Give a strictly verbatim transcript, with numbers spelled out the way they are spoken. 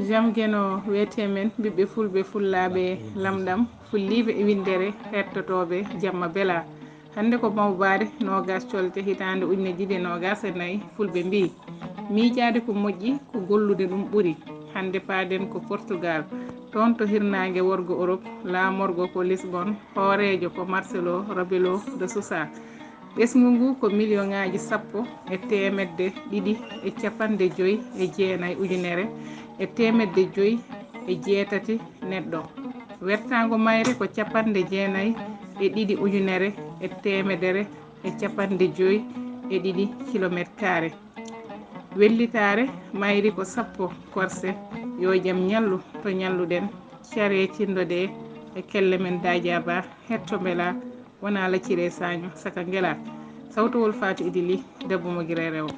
Jam Geno wiyetee men, ɓiɓɓe fulɓe, fullaaɓe lamɗam, fulliiɓe e winndere, hettotooɓe jamma bela. Hannde ko mawbaare noogas colte hitaande ujunere ɗiɗi e noogas e nayi, fulɓe mbii, miijaade ko moƴƴi, ko gollude ɗum ɓuri. Hannde paaɗen ko Portugal, toon to hirnaange worgo Europe, laamorgo ko Lisbon, hooreejo ko Marcelo Rebelo de Sousa. Ɓesngu ngu ko miliyoŋaaji sappo e teemedde ɗiɗi e capanɗe joy e jeenayi ujunere e teemedde joy e jeetati neɗɗo. Wertaango mayre ko capanɗe jeenayi e ɗiɗi ujunere e teemedere e capanɗe joy e ɗiɗi kilometer kaare. Wellitaare mayri ko sappo korse. Yo jam ñallu to ñalluɗen. Care tinndodee e kelle men Daajaaba, hetto mbela, wona laccire saaño saka ngela. Sawtowol Faatu Idi Li, debbo mo Gire Rewo.